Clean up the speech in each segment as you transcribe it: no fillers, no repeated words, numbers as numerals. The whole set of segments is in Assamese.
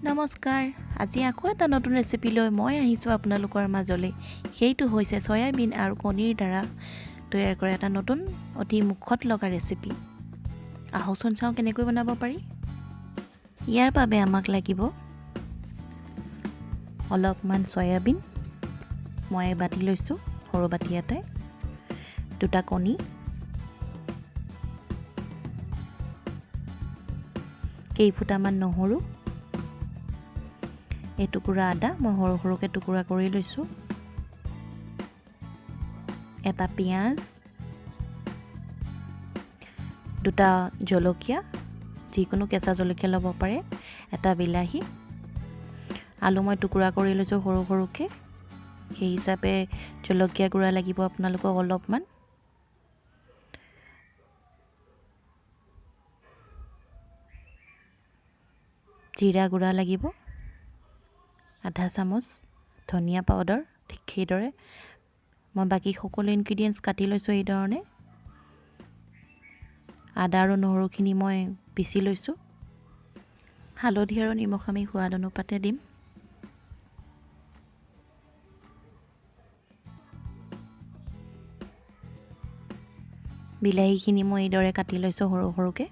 নমস্কাৰ, আজি আকৌ এটা নতুন ৰেচিপি লৈ মই আহিছোঁ আপোনালোকৰ মাজলৈ। সেইটো হৈছে চয়াবিন আৰু কণীৰ দ্বাৰা তৈয়াৰ কৰা এটা নতুন অতি মুখত লগা ৰেচিপি। আহকচোন চাওঁ কেনেকৈ বনাব পাৰি। ইয়াৰ বাবে আমাক লাগিব অলপমান চয়াবিন, মই বাতি লৈছোঁ সৰু বাতি এটাই, দুটা কণী, কেইফুটামান নহৰু, এটুকুৰা আদা মই সৰু সৰুকৈ টুকুৰা কৰি লৈছোঁ, এটা পিঁয়াজ, দুটা জলকীয়া, যিকোনো কেঁচা জলকীয়া ল'ব পাৰে, এটা বিলাহী, আলু মই টুকুৰা কৰি লৈছোঁ সৰু সৰুকৈ, সেই হিচাপে জলকীয়া গুড়া লাগিব আপোনালোকক অলপমান, জিৰা গুড়া লাগিব আধা চামুচ, ধনিয়া পাউডাৰ, ঠিক সেইদৰে মই বাকী সকলো ইনগ্ৰিডিয়েণ্টছ কাটি লৈছোঁ এইধৰণে। আদা আৰু নহৰুখিনি মই পিচি লৈছোঁ। হালধি আৰু নিমখ আমি সোৱাদ অনুপাতে দিম। বিলাহীখিনি মই এইদৰে কাটি লৈছোঁ সৰু সৰুকৈ।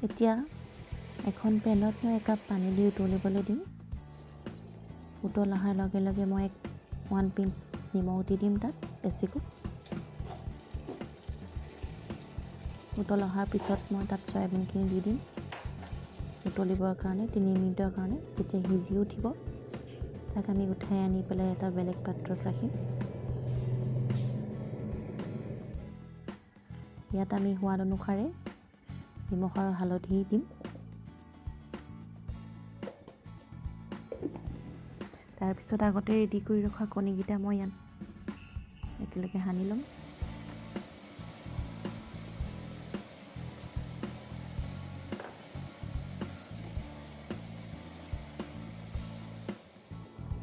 এতিয়া এখন পেনত মই একাপ পানী দি উতলিবলৈ দিম। উতল অহাৰ লগে লগে মই 1 পিঞ্চ নিমখ দি দিম তাত বেছিকৈ। উতল অহাৰ পিছত মই তাত চয়াবিনখিনি দি দিম উতলিবৰ কাৰণে 3 মিনিটৰ কাৰণে। যেতিয়া সিজি উঠিব তাক আমি উঠাই আনি পেলাই এটা বেলেগ পাত্ৰত ৰাখিম। ইয়াত আমি সোৱাদ অনুসাৰে নিমখ আৰু হালধি দিম। তাৰপিছত আগতে ৰেডি কৰি ৰখা কণীকেইটা মই ইয়াত একেলগে সানি ল'ম।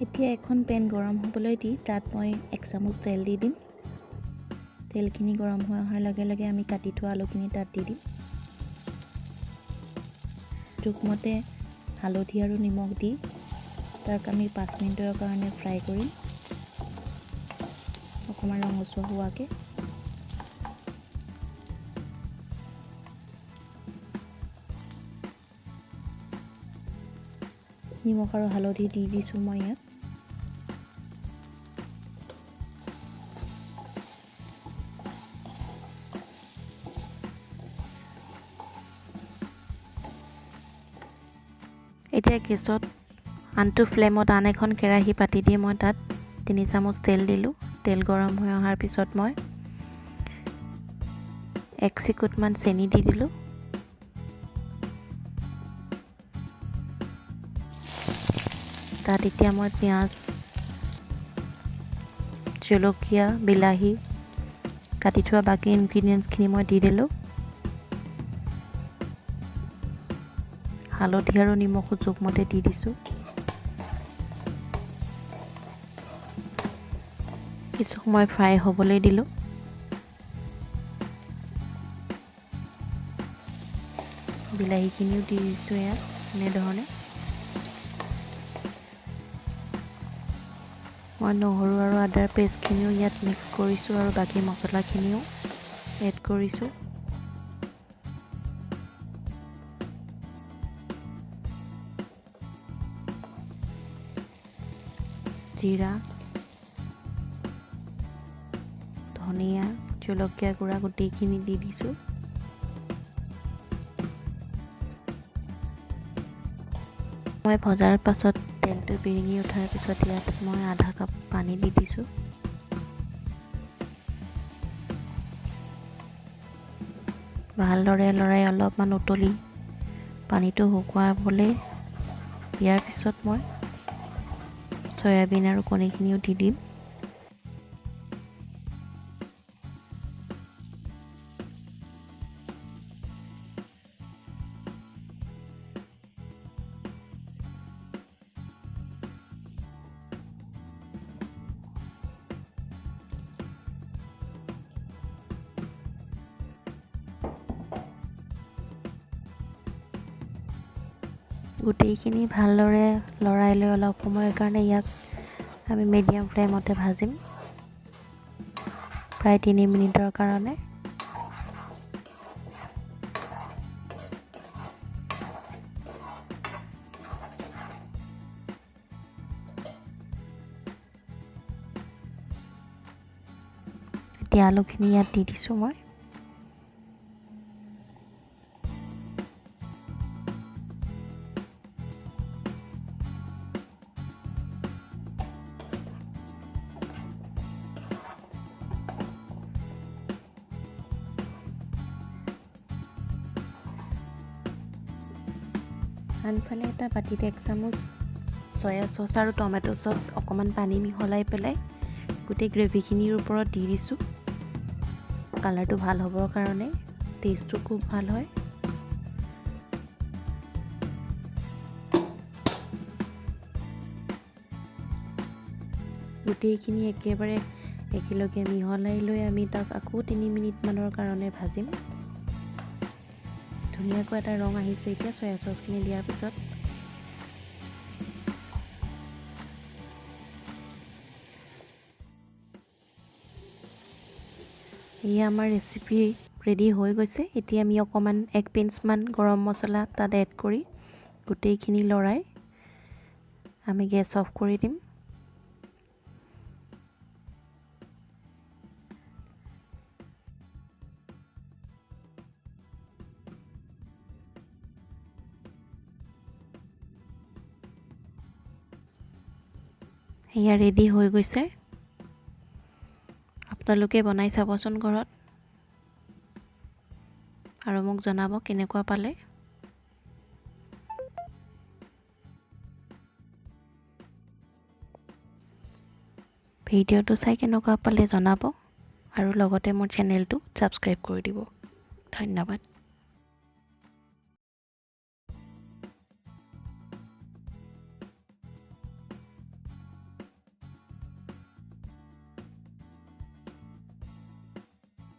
এতিয়া এখন পেন গৰম হ'বলৈ দি তাত মই 1 চামুচ তেল দি দিম। তেলখিনি গৰম হৈ অহাৰ লগে লগে আমি কাটি থোৱা আলুখিনি তাত দি দিম। জোখমতে হালধি আৰু নিমখ দি তাক আমি 5 মিনিটৰ কাৰণে ফ্ৰাই কৰিম, অকণমান ৰঙচুৱা হোৱাকৈ। নিমখ আৰু হালধি দি দিছোঁ মই ইয়াত। এতিয়া গেছত আনটো ফ্লেমত আন এখন কেৰাহী পাতি দি মই তাত 3 চামুচ তেল দিলোঁ। তেল গৰম হৈ অহাৰ পিছত মই 1 চিকুটমান চেনি দি দিলোঁ। তাত এতিয়া মই পিঁয়াজ, জলকীয়া, বিলাহী, কাটি থোৱা বাকী ইনগ্ৰিডিয়েণ্টছখিনি মই দি দিলোঁ। হালধি আৰু নিমখো জোখমতে দি দিছোঁ। কিছু সময় ফ্ৰাই হ'বলৈ দিলোঁ। বিলাহীখিনিও দি দিছোঁ ইয়াত এনেধৰণে। মই নহৰু আৰু আদাৰ পেষ্টখিনিও ইয়াত মিক্স কৰিছোঁ আৰু বাকী মছলাখিনিও এড কৰিছোঁ। জিৰা, ধনিয়া, জলকীয়া গুড়া গোটেইখিনি দি দিছোঁ। মই ভজাৰ পাছত তেলটো বিৰিঙি উঠাৰ পিছত ইয়াত মই আধা কাপ পানী দি দিছোঁ। ভালদৰে লৰাই অলপমান উতলি পানীটো শুকুৱাবলৈ দিয়াৰ পিছত মই চয়াবিন আৰু কণীখিনিও দি দিম। গোটেইখিনি ভালদৰে লৰাই লৈ অলপ সময়ৰ কাৰণে ইয়াক আমি মিডিয়াম ফ্লেমতে ভাজিম প্ৰায় 3 মিনিটৰ কাৰণে। এতিয়া আলুখিনি ইয়াত দি দিছোঁ মই। আনফালে এটা বাতিত 1 চামুচ চয়া চচ আৰু টমেট' চচ অকণমান পানী মিহলাই পেলাই গোটেই গ্ৰেভিখিনিৰ ওপৰত দি দিছোঁ। কালাৰটো ভাল হ'বৰ কাৰণে, টেষ্টটো খুব ভাল হয়। গোটেইখিনি একেবাৰে একেলগে মিহলাই লৈ আমি তাক আকৌ 3 মিনিটমানৰ কাৰণে ভাজিম। ধুনীয়াকৈ এটা ৰং আহিছে এতিয়া চয়া চচখিনি দিয়াৰ পিছত। এয়া আমাৰ ৰেচিপি ৰেডি হৈ গৈছে। এতিয়া আমি অকণমান 1 পিঞ্চমান গৰম মছলা তাত এড কৰি গোটেইখিনি লৰাই আমি গেছ অফ কৰি দিম। এয়া ৰেডি হৈ গৈছে। আপোনালোকে বনাই চাবচোন ঘৰত আৰু মোক জনাব কেনেকুৱা পালে। ভিডিঅ'টো চাই কেনেকুৱা পালে জনাব আৰু লগতে মোৰ চেনেলটো ছাবস্ক্ৰাইব কৰি দিব। ধন্যবাদ।